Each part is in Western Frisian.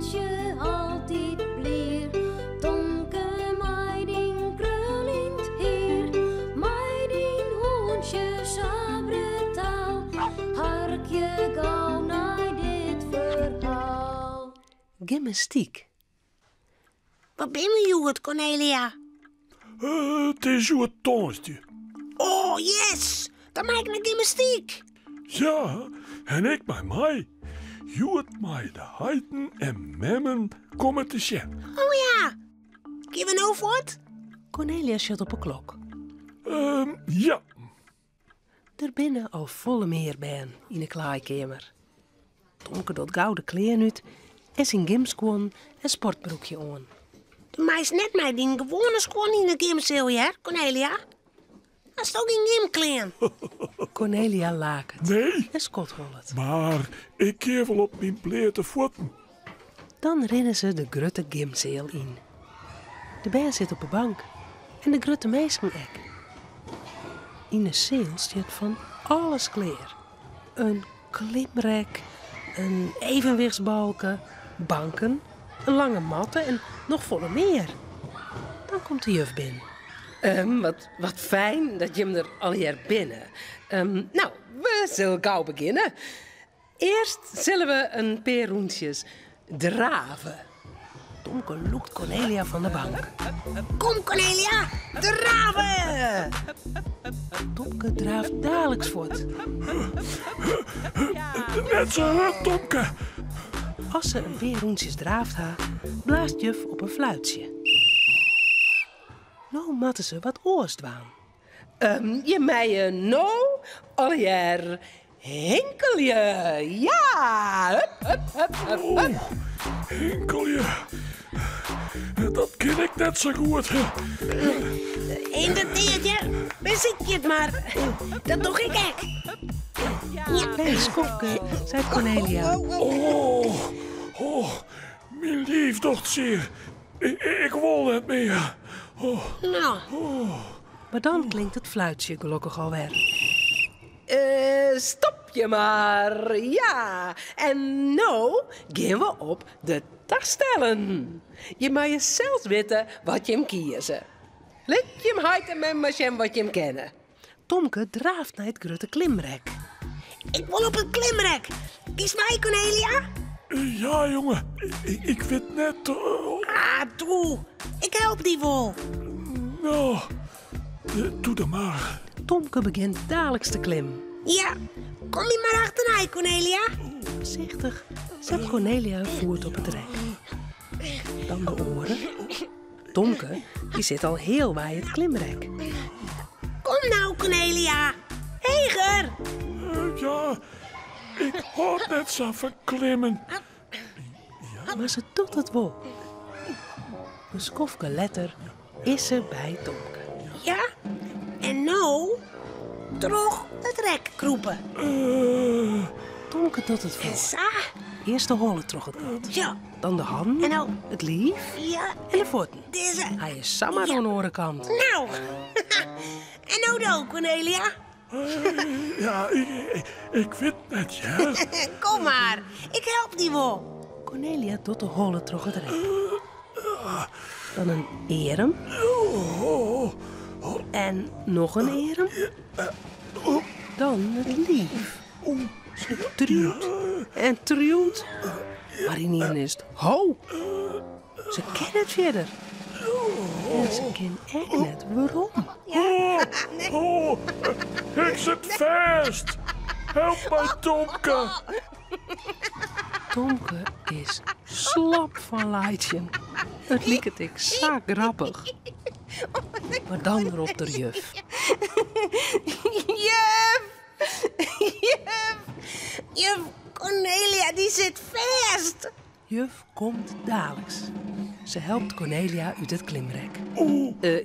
hûntsje altyd blier. Tomke mei dyn kruljend hier, mei dyn hûntsje sa brutaal. Harkje gau nei dit ferhaal. Gymnastyk. Wat binne we hjoed, Cornelia? It is hjoed tongersdei. Oh, yes! Dan mei ik nei gymnastyk. Ja, en ik mei mei. Hjoed meie de heiten en memmen komme te sjen. Oh ja. Gean we no fuort? Cornelia sjocht op 'e klok. Ja. Der binne al folle mear bern yn 'e klaaikeamer. Tomke docht gau de klean út en syn gymskuon en sportbroekje oan. Do meist net mei dyn gewoane skuon yn 'e gymseal, hear, Cornelia. Hasto gjin gymklean? Cornelia laket Nee. en skodhollet. Mar ik kin wol op myn bleate fuotten. Dan rinne se de grutte gymseal yn. De bern sitte op 'e bank en de grutte minsken ek. Yn 'e seal stiet fan alles klear. In klimrek, in evenwichtsbalke, banken, in lange matte en noch folle mear. Dan komt de juf binnen. Wat, wat fijn dat jim der allegear binne. No, we sille gau begjinne. Earst sille we in pear rûntsjes drave. Tomke lûkt Cornelia fan de bank. Kom Cornelia, drave! Tomke draaft daliks fuort. Net sa hurd, Tomke. As se in pear rûntsjes draafd ha, blaast juf op in fluitsje. No moatte se wat oars dwaan. Je meie no allegear hinkelje. Ja! Hup, hup, hup, hup, hup. Oh, hinkelje. Dat kin ik net sa goed. Yndertiid, ja. Besykje it mar. Dat doch ik ek. Ja. Nei in skoftke seit Cornelia. Oh, oh, myn liif docht sear. Ik wol net mear. Oh. No. Mar dan klinkt it fluitsje gelokkich alwer. Stopje mar, ja. En no gean we op de tastellen. Jim meie sels witte wat jim kieze. Lit jim heit en mem mar sjen wat jim kinne. Tomke draaft nei it grutte klimrek. Ik wol op it klimrek. Giest mei, Cornelia? Ja, jonge. Ik wit net. Ah, doe. Ik help dy wol. No, doe dan mar. Tomke begjint daliks te klimmen. Ja, kom my mar achternei, Cornelia. Foarsichtich set Cornelia har foet op it rek. Dan de oare. Tomke, dy sit al healwei it klimrek. Kom no, Cornelia. Heger. Ja, ik hâld net sa fan klimmen. Mar se docht it wol. In skoftke letter is se by Tomke. Ja, en no troch it rek krûpe. Tomke docht it foar. Sa. Earst de holle troch it gat. Ja. Dan de hannen, En no it liif ja. en de fuotten. Dizze. Hy is samar oan de oare kant. No. En no do, Cornelia. Ja, ik wit net, hear. Kom mar, ik help dy wol. Cornelia docht de holle troch it rek. Dan in earm. En noch in earm. Dan it liif. Se triuwt en triuwt, mar ynienen is it ho. Se kin net fierder. En se kin ek net werom. Oh, ik sit fêst. Help my, Tomke. Tomke is slap fan laitsjen. It liket ek sa grappich. Mar dan ropt er juf. Juf! Juf! Juf Cornelia, dy sit fêst! Juf komt daliks. Se helpt Cornelia út it klimrek.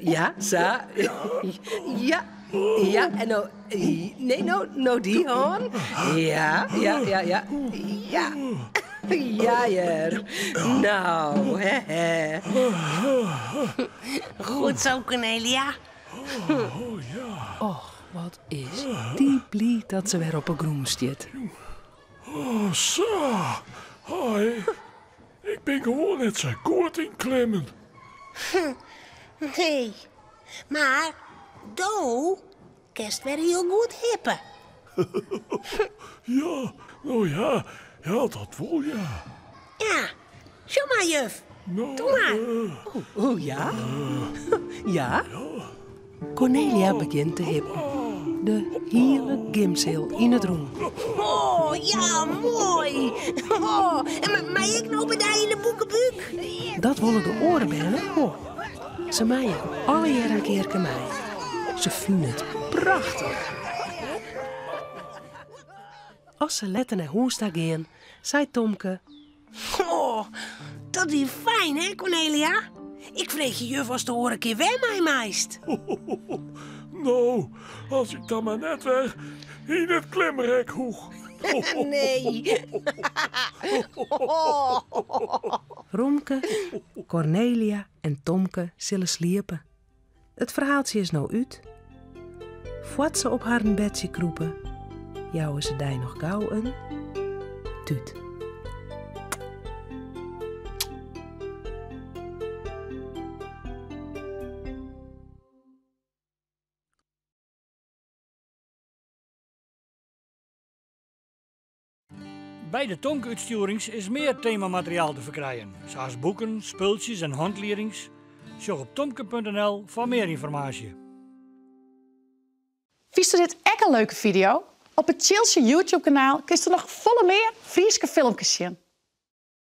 Ja, sa. Ja, ja, en no, nee, no, no dy hân. Ja, ja, ja, ja. Ja, ja hear. No, hè, hè. Goed zo, Cornelia. Och, wat is dy bliid dat se wer op 'e grûn stiet. Oh, sa. Hoi. Ik bin gewoan net sa goed yn klimmen. Nee, mar do kinst wer hiel goed hippe. Ja, no ja, ja, dat wol ja. Ja, sjoch mar juf. No, Doe mar. Oh ja? Ja? Kornelia begjint te hippen. De hiele gymseal yn it rûn. Oh, ja, moai. Oh, en ma- mei ik no by dy yn de boekebúk? Dat wolle de oare bern ek wol. Se meie allegear in kearke mei. Se fine it prachtich. As se letter nei hûs ta gean, seit Tomke. Oh, dat wie fijn, hè, Kornelia? Ik freegje juf oftst de oare kear wer mei meist. No, as ik dan mar net wer yn it klimrek hoech. Nee. Romke, Kornelia en Tomke sille sliepe. It ferhaaltsje is no út. Foar't se op harren bedsje krûpe, jouwe se dy noch gau in tút. By de Tomke-útstjoerings is mear temamateriaal te ferkrijen, sa as boeken, spultsjes en hantliedings. Sjoch op tomke.nl foar mear ynformaasje. Fynsto dit ek in leuke fideo? Op it Tsjiltsje YouTube-kanaal kinsto noch folle mear Fryske filmkes sjen.